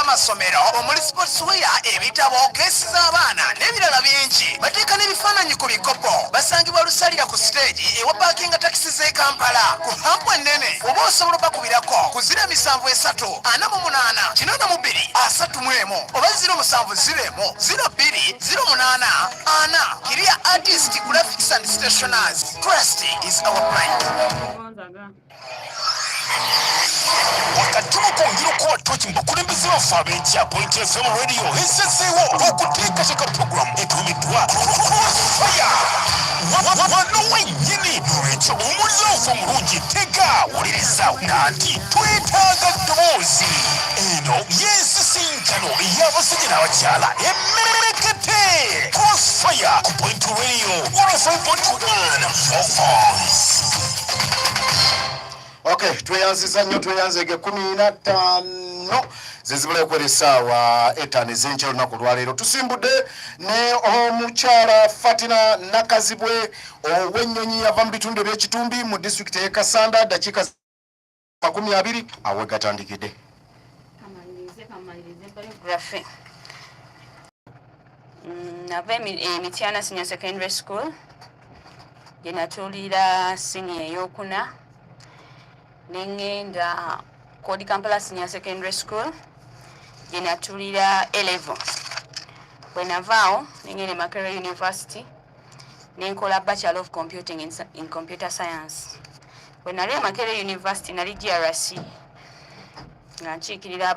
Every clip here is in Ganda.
b'amasomero omuli sportswear, ebitabo, keesi z'abaana n'ebirala bingi. Bateeka n'ebifaananyi ku bikopo. Basangibwa Lusalira ku siteegi ewa paakinga takisi z'e Kampala ku hampu ennene, oba osobola obakubirako ku 073 48 82 31 oba 070 02 08 4. Kiria Artist Graphics and Stationers. Trust is our pride. Gonzaga. Wakati mu kwongera okuwa toki mu bakulembeze baffe ab'enkya, Point FM Radio esazeewo okuteekateeka puroguramu etuumiddwa Crossfire. Wano wennyini. Nolwekyo omuwulize waffe omulungi, tega, wuliriza, nanti twetaaga ddoboozi. Eno y'ensisinkano ey'abasajja n'abakyala emmekete, Crossfire ku Point Radio 105.1, your voice. Okay, tweyanziza nnyo, tweyanzege. 15 zezibulayo kwera essaawa 5 ez'enkya. Olunaku olwaleero tusimbudde ne omukyala Fatina Nakazibwe ow'ennyonyi, yava mu bitundu ebyekitumbi mu disitulikiti ey'e Kasanda. Dakiika 20 awe gatandikidde. Kamalirize biography. Nava e Mityana Senior Secondary School gye natuulira senior eyokuna, ne ŋŋenda Kodi Kampala Senior Secondary School gye natuulira A level. Bwe navaawo ne ŋŋenda e Makerere University ne nkola Bachelor of Computing in Computer Science. Bwe nali e Makerere University nali GRC, nga nkiikirira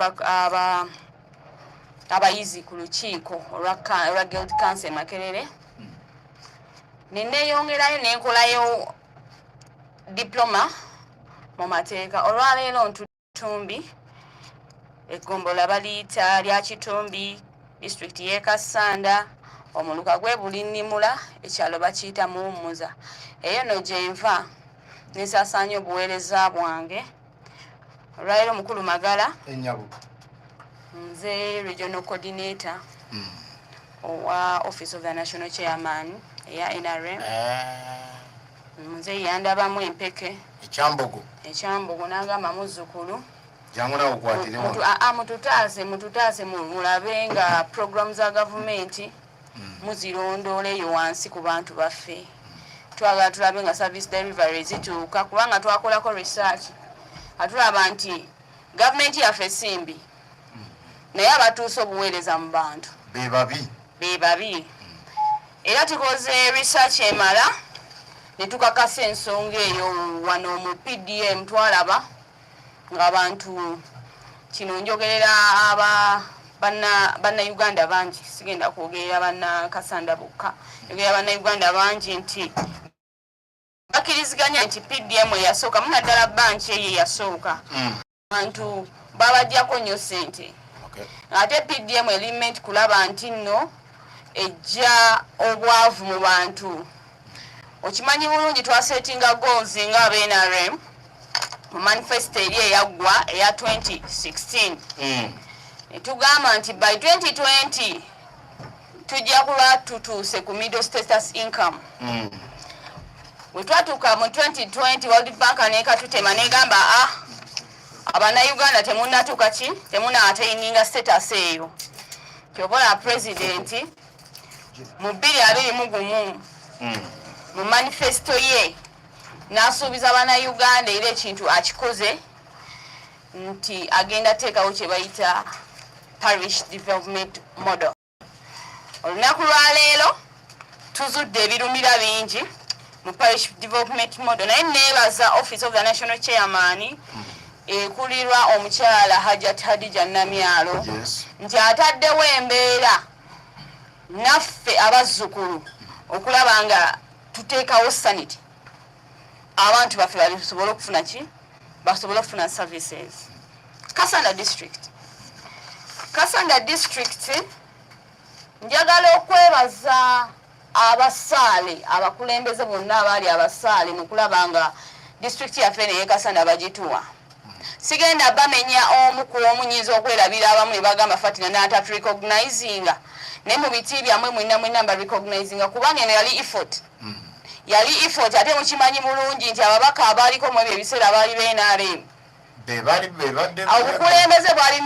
abayizi ku lukiiko olwa Guild Council e Makerere. Ne neeyongerayo ne nkolayo diploma mu mateeka. Olwaleero ntutumbi, eggombolola baliyita lya Kitumbi, disitulikiti y'e Kassanda, omuluka gwe Bulinnimula, ekyalo bakiyita Muwummuza. Eyo no gye nva nesaasaanya obuweereza bwange. Olwaleero, mukulu Magala, Ennyabo. nze regional coordinator owa Office of the National Chairman eya NRM. Nze yandabamu empeke. Ekyambogo. Ekyambogo, n'agamba, "Muzzukulu, Jangu nawe okwatire wano." Mututaase, mututaase, mulabe nga program za gavumenti muzirondoola eyo wansi ku bantu baffe. Twagala tulabe nga service delivery zituuka, kubanga twakolako research, atulaba nti gavumenti yaffe simbi, naye abatuusa obuweereza mu bantu be babi. Be babi. Era tukoze research emala ne tukakasa ensonga eyo. Wano mu PDM twalaba ng'abantu, kino njogerera aba bannayuganda bangi, sigenda kwogerera bannakasanda bokka, njogerera bannayuganda bangi, nti bakkiriziganya nti PDM eyasooka, munaddala banki eyo eyasooka, bantu babajjako nnyo ssente. Ate PDM element kulaba nti nno ejja obwavu mu bantu. Okimanyi bulungi, twasetinga goals nga aba NRM mu manifesto eri eyaggwa eya 2016, netugamba nti by 2020 tujja kuba tutuuse ku middle status income. Bwe twatuuka mu 2020, World Bank nekatutema negamba, "Ah, abannayuganda temunatuuka ki, temunaattaininga status eyo." Kyobola pulezidenti mu 2021 mu manifesto ye n'asuubiza bannayuganda, era ekintu akikoze, nti agenda teekawo kye bayita Parish Development Model. Olunaku lwaleero tuzudde ebirumira bingi mu Parish Development Model, naye neebaza Office of the National Chairman ekulirwa omukyala Hajat Hadija Namyalo nti ataddewo embeera naffe abazzukulu okulaba nga tuteekawo sanity, abantu baffe basobole okufuna ki, basobole okufuna services. Kasanda District, Kasanda District, njagala okwebaza abasaale, abakulembeze bonna abaali abasaale mu kulaba nga disitulikiti yaffe neye Kasanda bagituwa. Sigenda bamenya omu ku omu, nyinza okwerabira abamu ne bagamba Fatina nataturecognizinga, naye mu biti byammwe mwenna mwenna mbarecognizinga, kubanga eno yali effort, yali effort. Ate mukimanyi bulungi nti ababaka abaaliko mu ebyo ebiseera baali ba NRM. Be bali bebadde. Obukulembeze bwali